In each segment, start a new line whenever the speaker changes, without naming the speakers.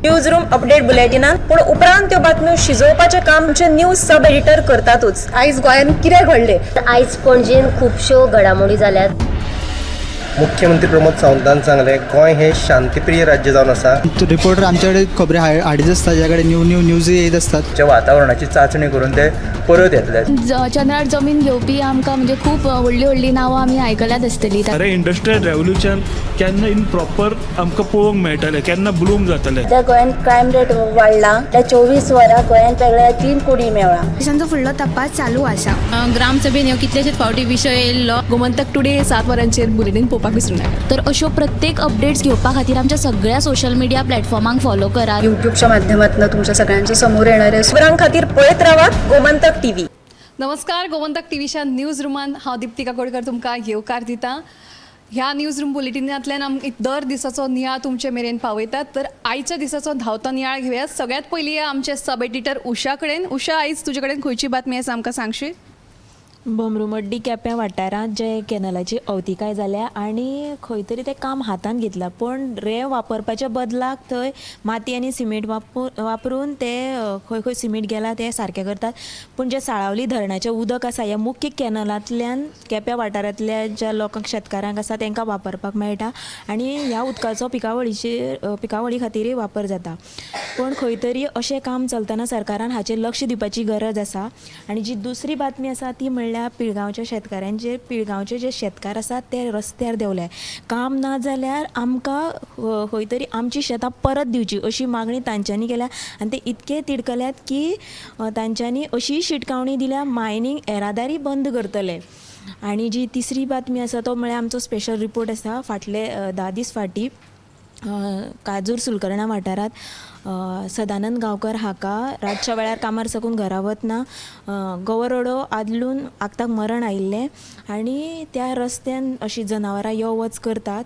News room update बुलेटिनान, पूण उपरांत त्यो बातम्यो शिजोवपाचें काम आमचे न्यूज सब एडिटर करतातूच.
आयज गोंयांत कितें घडलें?
आयज पणजेन खुबश्यो घडामोडी जाल्यात.
मुख्यमंत्री प्रमोद सावंतान सांगलें, गोंय हें शांतीप्रिय राज्य जावन आसा.
रिपोर्टर आमच्याकडे खबरी हाडीत आसता, ज्या कडेन न्यू न्यू न्यूज येत आसतात.
च्या वातावरणाची चांचणी करून ते परत येतले.
चंद्रार जमीन घेवपी आमकां म्हणजे खूब व्हडलीं व्हडलीं नांवां आमी आयकल्यात आसतलीं.
खरें इंडस्ट्रियल रेवोल्युशन केन्ना इन प्रॉपर आमकां पळोवंक मेळटलें, केन्ना ब्लूम जातलें?
सध्या गोंयांत क्रायम रेट वाडला. त्या 24 वरां गोंयांत वेगळ्या तीन कुडी मेवळा.
तांचो फुडलो तपास चालू आसा.
ग्रामसभेन ह्यो कितलेशेच फावटी विशय येयल्लो.
गोमंतक टुडे 7 वरांचेर बुलेटीन पळोवपाक विसरूं नाका.
तर अश्यो प्रत्येक अपडेट्स घेवपा खातीर आमच्या सगळ्या सोशल मिडिया प्लॅटफॉर्मांक फॉलो करात.
युट्यूबच्या माध्यमातून तुमच्या सगळ्यांच्या समोर येणार आहे.
खबरां खातीर पळयत रावात गोमंतक टीव्ही.
नमस्कार, गोमंतक टीव्हीच्या न्यूज रुमान हांव दिप्ती काकोडकर तुमकां येवकार दिता. ह्या न्यूज रूम बुलेटिनांतल्यान आमी दर दिसाचो नियाळ तुमचे मेरेन पावयतात. तर आयच्या दिसाचो धांवतो नियाळ घेवया. सगळ्यात पयलीं आमचे सब एडिटर उषा कडेन. उषा, आयज तुजे कडेन खंयची बातमी आसा, आमकां सांगशीत?
भमरूमड्डी केप्यां वाठारांत जे कॅनलाची अवतिकाय जाल्या आनी खंय तरी तें काम हातांत घेतलां, पूण रेंव वापरपाच्या बदलाक थंय माती आनी सिमेंट वापरून ते खंय खंय सिमेंट गेला तें सारकें करतात. पूण जें साळावली धरणाचें उदक आसा, ह्या मुख्य कॅनलांतल्यान केप्यां वाठारांतल्या ज्या लोकांक, शेतकारांक आसा, तांकां वापरपाक मेळटा आनी ह्या उदकाचो पिकावळी खातीरय वापर जाता. पूण खंय तरी अशें काम चलतना सरकारान हाचेर लक्ष दिवपाची गरज आसा. आनी जी दुसरी बातमी आसा ती म्हणल्यार पिळगांवच्या शेतकारांचेर. पिळगांवचे जे शेतकार आसात ते रस्त्यार देंवले. काम ना जाल्यार आमकां खंय तरी आमची शेतां परत दिवची अशी मागणी तांच्यांनी केल्या आनी ते इतके तिडकल्यात की तांच्यांनी अशीय शिटकावणी दिल्या, मायनींग येरादारी बंद करतले. आनी जी तिसरी बातमी आसा तो म्हळ्यार आमचो स्पेशल रिपोर्ट आसा. फाटले 10 दीस फाटीं काजूर सुलकर्णा वाठारांत सदानंद गांवकर हाका रातच्या वेळार कामार साकून घरा वतना गवरडो आदलून आक्ताक मरण आयिल्लें आनी त्या रस्त्यान अशीं जनावरां यो वच करतात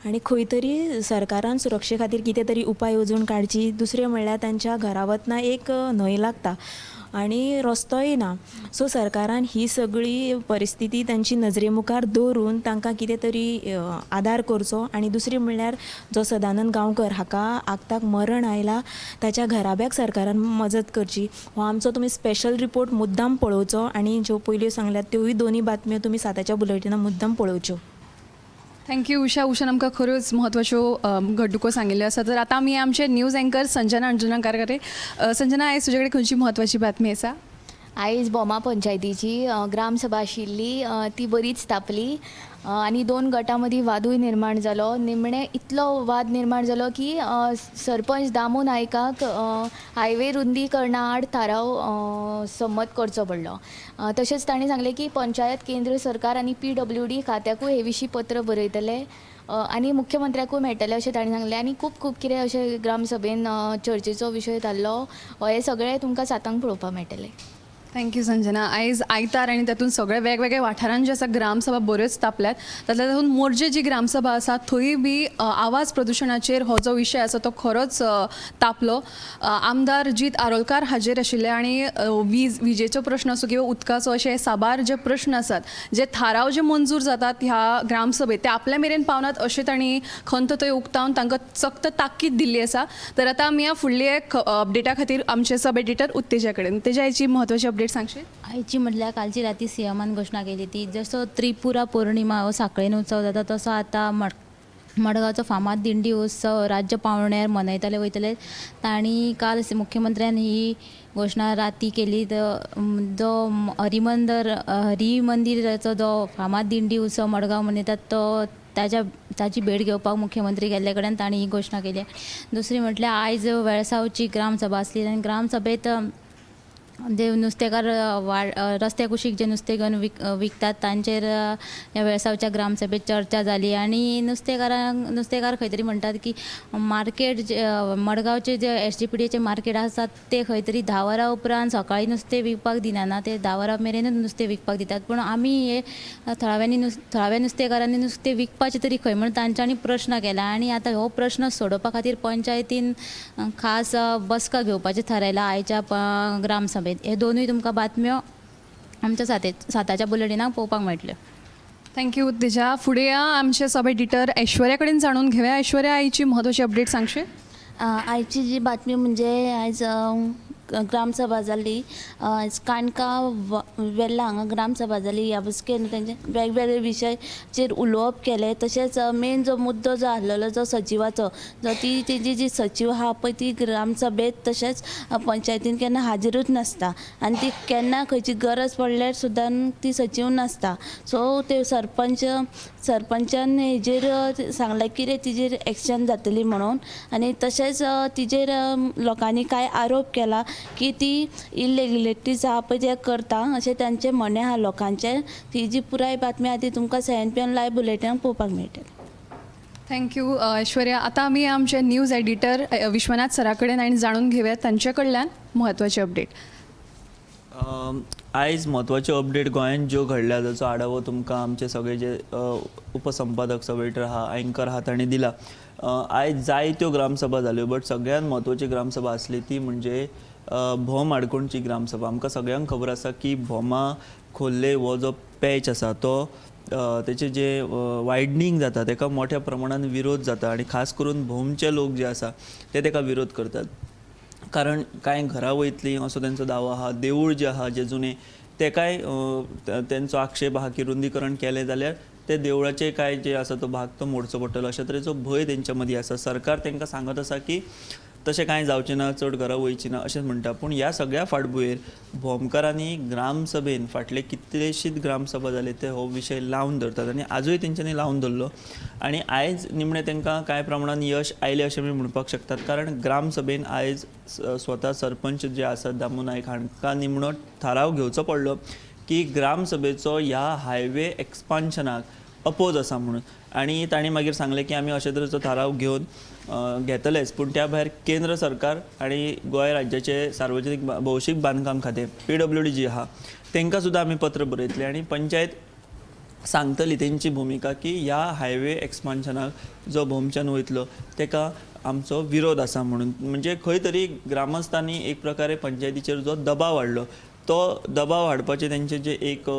आनी खंय तरी सरकारान सुरक्षे खातीर कितें तरी उपाय येवजण काडची. दुसरें म्हणल्यार तांच्या घरा वतना एक न्हंय लागता आनी रस्तोय ना. सो सरकारान ही सगळी परिस्थिती तांची नजरे मुखार दवरून तांकां कितें तरी आदार करचो. आनी दुसरी म्हणल्यार जो सदानंद गांवकर हाका आक्ताक मरण आयला, ताच्या घराब्याक सरकारान मजत करची. हो आमचो तुमी स्पेशल रिपोर्ट मुद्दाम पळोवचो आनी ज्यो पयल्यो सांगल्यात त्योय दोनूय बातम्यो तुमी 7च्या बुलेटिनाक मुद्दाम पळोवच्यो.
Thank you उषा. उषान आमकां खऱ्योच म्हत्वाच्यो घडणुको सांगिल्ल्यो आसा. तर आतां आमी आमचे न्यूज एंकर संजना अंजुनाकार कडेन. संजना, आयज तुजे कडेन खंयची म्हत्वाची बातमी आसा?
आयज भोमा पंचायतीची ग्रामसभा आशिल्ली. ती बरीच तापली आनी दोन गटां मदीं वादूय निर्माण जालो. निमणें इतलो वाद निर्माण जालो की सरपंच दामू नायकाक हायवे रुंदीकरणा आड थाराव संमत करचो पडलो. तशेंच तांणी सांगलें की पंचायत केंद्र सरकार आनी पीडब्ल्यूडी खात्याकूय हे विशीं पत्र बरयतले आनी मुख्यमंत्र्याकूय मेळटले अशें तांणी सांगलें. आनी खूब खूब कितें अशें ग्रामसभेन चर्चेचो विशय थारलो. हें सगळें तुमकां 7ांक पळोवपाक मेळटलें.
Thank you Sanjana. आयज आयतार आनी तातूंत सगळे वेगवेगळे वाठारांत जे आसा ग्रामसभा बऱ्योच तापल्यात. तातल्या तातूंत मोरजे जी ग्रामसभा आसा थंय बी आवाज प्रदुशणाचेर हो जो विशय आसा तो खरोच तापलो. आमदार जीत आरोलकार हाजेर आशिल्ले आनी विजेचो प्रश्न आसूं किंवा उदकाचो, अशे साबार जे प्रश्न आसात, जे थाराव जे मंजूर जातात ह्या ग्रामसभेत ते आपल्या मेरेन पावनात अशें तांणी खंत थंय उक्तावन तांकां सक्त ताकीद दिल्ली आसा. तर आतां आमी ह्या फुडली एक अपडेटा खातीर आमचे सब एडिटर उत्तेजा कडेन. उत्तेजा, आयची म्हत्वाची अपडेट सांगशीत?
आयची म्हटल्यार कालची राती सीएमान घोशणा केली ती जसो त्रिपुरा पौर्णिमा हो सांखळेन उत्सव जाता, तसो आतां मडगांवचो फामाद दिंडी उत्सव राज्य पावंड्यार मनयतले वयतले. तांणी काल मुख्यमंत्र्यान ही घोशणा राती केली. जो हरिमंदिराचो जो फामाद दिंडी उत्सव मडगांव मनयतात, तो ताची भेट घेवपाक मुख्यमंत्री गेल्ले कडेन तांणी ही घोशणा केली. दुसरी म्हटल्यार आयज वेळसांवची ग्रामसभा आसली आनी ग्रामसभेत जे नुस्तेकार रस्त्या कुशीक जे नुस्तें घेवन विकतात तांचेर ह्या वेळसांवच्या ग्रामसभेत चर्चा जाली. आनी नुस्तेकार खंय तरी म्हणटात की मार्केट जे मडगांवचे जे एसजीपीडीएचे मार्केट आसात ते खंय तरी 10 वरां उपरांत सकाळीं नुस्तें विकपाक दिना ना, ते 10 वरां मेरेनूच नुस्तें विकपाक दितात. पूण आमी हे थळाव्या नुस्तेकारांनी नुस्तें विकपाचें तरी खंय म्हूण तांच्यांनी प्रश्न केला. आनी आतां हो प्रश्न सोडोवपा खातीर पंचायतीन खास बसका घेवपाचें थारायलां आयच्या ग्रामसभेत. हे दोनूय तुमकां बातम्यो आमच्या 7च्या बुलेटिनाक पळोवपाक मेळटल्यो.
Thank you उत्तेजा. फुडें या आमचे सब एडिटर ऐश्वर्या कडेन जाणून घेवया. ऐश्वर्या, आयची म्हत्वाची अपडेट सांगशीत?
आयची जी बातमी म्हणजे आयज ग्रामसभा जाली. आयज काणका वेल्ला हांगा ग्रामसभा जाली. ह्या बसकेन तेंचे वेगवेगळे विशयाचेर उलोवप केलें. तशेंच मेन जो मुद्दो जो आसलेलो जो सचिवाचो, जो ती तेजी जी सचीव आहा पळय ती ग्रामसभेत तशेंच पंचायतीन केन्ना हाजीरूच नासता आनी ती केन्ना खंयची गरज पडल्यार सुद्दां ती सचीव नासता. सो ते सरपंचान हेजेर सांगलें कितें तिजेर एक्शन जातली म्हणून. आनी तशेंच तिजेर लोकांनी कांय आरोप केला की ती इलिगलिटीज आहा पळय ते करता अशें तांचें म्हणणें आहा लोकांचें. ती जी पुराय बातमी आहा ती तुमकां 7 PM live बुलेटीनाक पळोवपाक मेळटली.
Thank you Aishwarya. आतां आमी आमचे न्यूज एडिटर विश्वनाथ सरा कडेन आनी जाणून घेवया तांचे कडल्यान म्हत्वाचे अपडेट.
आयज म्हत्वाचे अपडेट गोंयांत ज्यो घडल्या ताचो आढावो तुमकां आमचे सगळे जे उपसंपादक सब एडिटर आहा, एंकर आहा तांणी दिला. आयज जायत्यो ग्रामसभा जाल्यो, बट सगळ्यांत म्हत्वाची ग्रामसभा आसली ती म्हणजे भोम आडकोणची ग्रामसभा. आमकां सगळ्यांक खबर आसा की भोमा खोल्ले हो जो पॅच आसा तो तेचे जे वायडनींग जाता ताका मोठ्या प्रमाणान विरोध जाता आनी खास करून भोमचे लोक जे आसा ते ताका विरोध करतात, कारण कांय घरां वयतलीं असो तेंचो दावो आहा. देवूळ जें आहा जें जुनें तेकाय तेंचो आक्षेप आहा की रुंदीकरण केलें जाल्यार ते देवळाचे कांय जे आसा तो भाग तो मोडचो पडटलो, अशा तरेचो भंय तेंच्या मदीं आसा. सरकार तांकां सांगत आसा की तशें कांय जावचें ना, चड घरां वयचीं ना अशें म्हणटा. पूण ह्या सगळ्या फाटभुंयेर भोमकारांनी ग्रामसभेन फाटले कितलेशीच ग्रामसभा जाले ते हो विशय लावन धरतात आनी आजूय तेंच्यांनी लावन धरलो आनी आयज निमणें तांकां कांय प्रमाणान यश आयलें अशें आमी म्हणपाक शकतात, कारण ग्रामसभेन आयज स्वता सरपंच जे आसात दामू नायक हांकां निमणो थाराव घेवचो पडलो की ग्रामसभेचो ह्या हायवे एक्सपान्शनाक अपोज आसा म्हणून. आनी तांणी मागीर सांगलें की आमी अशे तरेचो थाराव घेवन घेतलेच, पूण त्या भायर केंद्र सरकार आनी गोंय राज्याचे सार्वजनीक भौशीक बांदकाम खातें PWD जी आहा तांकां सुद्दां आमी पत्र बरयतले आनी पंचायत सांगतली तेंची भुमिका की ह्या हायवे एक्सपान्शनाक जो भोमच्यान वयतलो ताका आमचो विरोध आसा म्हणून. म्हणजे खंय तरी ग्रामस्थांनी एक प्रकारे पंचायतीचेर जो दबाव हाडलो तो दबाव हाडपाचे तेंचे जे एक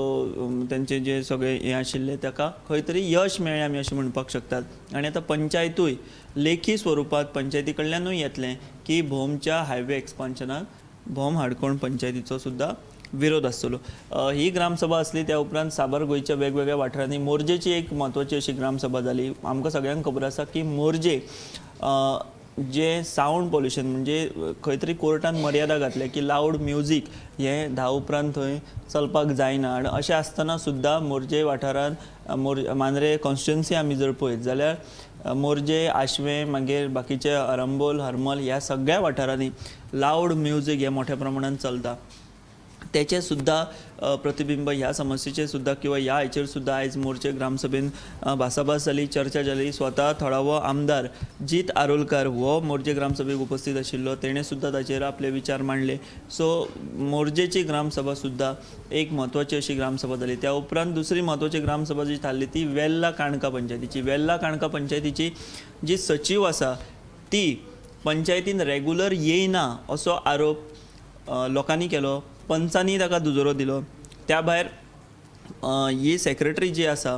तेंचे जे सगळे हें आशिल्लें ताका खंय तरी यश मेळ्ळें आमी अशें म्हणपाक शकतात. आनी आतां पंचायतूय लेखी स्वरुपांत पंचायती कडल्यानूय येतलें की भोमच्या हायवे एक्सपान्शनाक भोम हाडकोण पंचायतीचो सुद्दां विरोध आसतलो. ही ग्रामसभा आसली. त्या उपरांत साबार गोंयच्या वेगवेगळ्या वाठारांनी मोरजेची एक म्हत्वाची अशी ग्रामसभा जाली. आमकां सगळ्यांक खबर आसा की मोरजे जे सावंड पोल्युशन म्हणजे खंय तरी कोर्टान मर्यादा घातल्या की लावड म्युजीक हें 10 उपरांत थंय चलपाक जायना, आनी अशें आसतना सुद्दां मोरजे वाठारांत मांद्रे कॉन्स्टिट्युएन्सी आमी जर पळयत जाल्यार मोरजे, आशवें, मागीर बाकीचे अरंबोल, हरमल ह्या सगळ्या वाठारांनी लावड म्युजीक हें मोठ्या प्रमाणान चलता. तेचें सुद्दां प्रतिबिंब ह्या समस्येचेर सुद्दां किंवा ह्या हेचेर सुद्दां आयज मोरचे ग्रामसभेन भासाभास जाली, चर्चा जाली. स्वता थळावो आमदार जीत आरोलकार हो मोरजे ग्रामसभेक उपस्थित आशिल्लो, तेणें सुद्दां ताचेर आपले विचार मांडले. सो मोरजेची ग्रामसभा सुद्दां एक म्हत्वाची अशी ग्रामसभा जाली. त्या उपरांत दुसरी म्हत्वाची ग्रामसभा जी थारली ती वेल्ला काणका पंचायतीची. वेल्ला काणका पंचायतीची जी सचीव आसा ती पंचायतीन रेगुलर येयना असो आरोप लोकांनी केलो, पंचांनी ताका दुजोरो दिलो. त्या भायर ही सेक्रेटरी जी आसा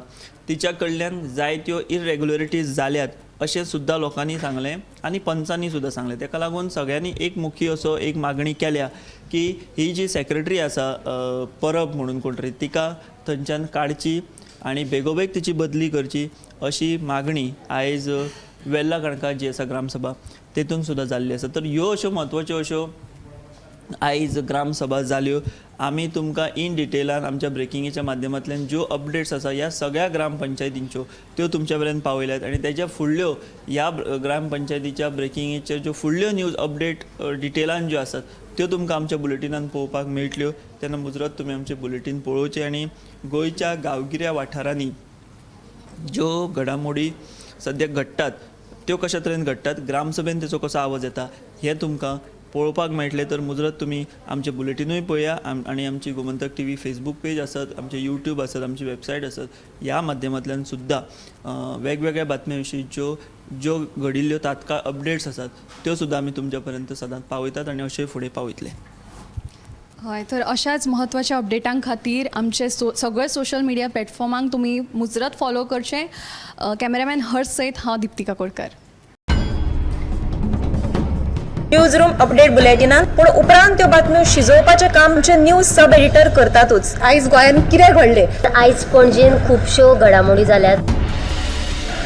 तिच्या कडल्यान जायत्यो इरेग्युलरिटीज जाल्यात अशें सुद्दां लोकांनी सांगलें आनी पंचांनी सुद्दां सांगलें. ताका लागून सगळ्यांनी एक मुखी असो एक मागणी केल्या की ही जी सेक्रेटरी आसा परब म्हणून कोण तरी तिका थंयच्यान काडची आनी बेगोबेग तिची बदली करची अशी मागणी आयज वेल्ला काणका जी आसा ग्रामसभा तेतून सुद्दां जाल्ली आसा. तर ह्यो अश्यो म्हत्वाच्यो अश्यो आयज ग्रामसभा जाल्यो. आमी तुमकां इन डिटेलान आमच्या ब्रेकिंगेच्या माध्यमांतल्यान ज्यो अपडेट्स आसा ह्या सगळ्या ग्रामपंचायतींच्यो त्यो तुमच्या मेरेन पावयल्यात आनी तेज्या फुडल्यो ह्या ग्रामपंचायतीच्या ब्रेकिंगेच्यो ज्यो फुडल्यो न्यूज अपडेट डिटेलान ज्यो आसात त्यो तुमकां आमच्या बुलेटिनान पळोवपाक मेळटल्यो. तेन्ना मुजरत तुमी आमचें बुलेटीन पळोवचें आनी गोंयच्या गांवगिऱ्या वाठारांनी ज्यो घडामोडी सद्याक घडटात त्यो कशा तरेन घडटात, ग्रामसभेन तेचो कसो आवाज येता हें तुमकां पळोवपाक मेळटलें. तर मुजरत तुमी आमचें बुलेटिनूय पळया आनी आमची गोमंतक टीव्ही फेसबूक पेज आसत, आमचें यूट्यूब आसत, आमची वेबसायट आसत, ह्या माध्यमांतल्यान सुद्दां वेगवेगळ्या बातम्यां विशीं ज्यो ज्यो घडिल्ल्यो तात्काळ अपडेट्स आसात त्यो सुद्दां आमी तुमच्या पर्यंत सदांच पावयतात आनी अशें फुडें पावयतले.
हय, तर अशाच म्हत्वाच्या अपडेटां खातीर आमचे सगळे सोशल मिडिया प्लॅटफॉर्मांक तुमी मुजरत फॉलो करचें. कॅमेरामॅन हर्ष सयत हांव Deepti Kakodkar.
News room update बुलेटिनान पूण उपरांत त्यो बातम्यो शिजोवपाचें काम आमचे न्यूज सब एडिटर करतातूच.
आयज गोंयांत कितें घडलें?
आयज पणजेन खुबश्यो घडामोडी जाल्यात.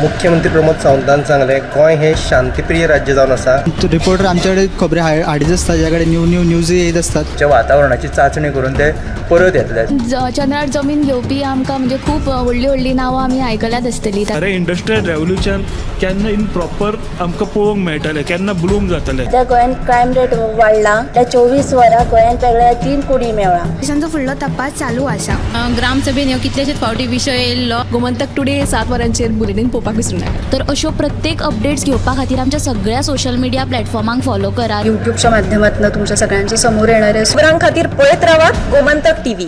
मुख्यमंत्री प्रमोद सावंतान सांगलें, गोंय हें शांतीप्रिय राज्य जावन आसा.
रिपोर्टर आमचे कडेन खबरी हाडीत आसता, ज्या कडेन न्यू न्यू न्यूज येत आसतात.
जे वातावरणाची चांचणी करून ते परत येतले.
चंद्रार जमीन घेवपी आमकां म्हणजे खूब व्हडलीं व्हडलीं नांवां आमी आयकल्यात आसतलीं.
खरें इंडस्ट्रियल रेवोल्युशन केन्ना इन प्रॉपर आमकां पळोवंक मेळटलें, केन्ना ब्लूम जातलें.
सद्या गोंयांत क्रायम रेट वाडला. त्या 24 वरां गोंयांत वेगळ्या 3 कुडी मेवळा.
पोलिसांचो फुडलो तपास चालू आसा.
ग्रामसभेन ह्यो कितलेशेच फावटी विशय येयल्लो.
गोमंतक टुडे 7 वरांचेर बुलेटीन पळोवपाक विसरूं नाका.
तर अश्यो प्रत्येक अपडेट्स घेवपा खातीर आमच्या सगळ्या सोशल मिडिया प्लॅटफॉर्मांक फॉलो करात.
युट्यूबच्या माध्यमातून तुमच्या सगळ्यांच्या समोर येणारे
खबरां खातीर पळयत रावात गोमंतक टीव्ही.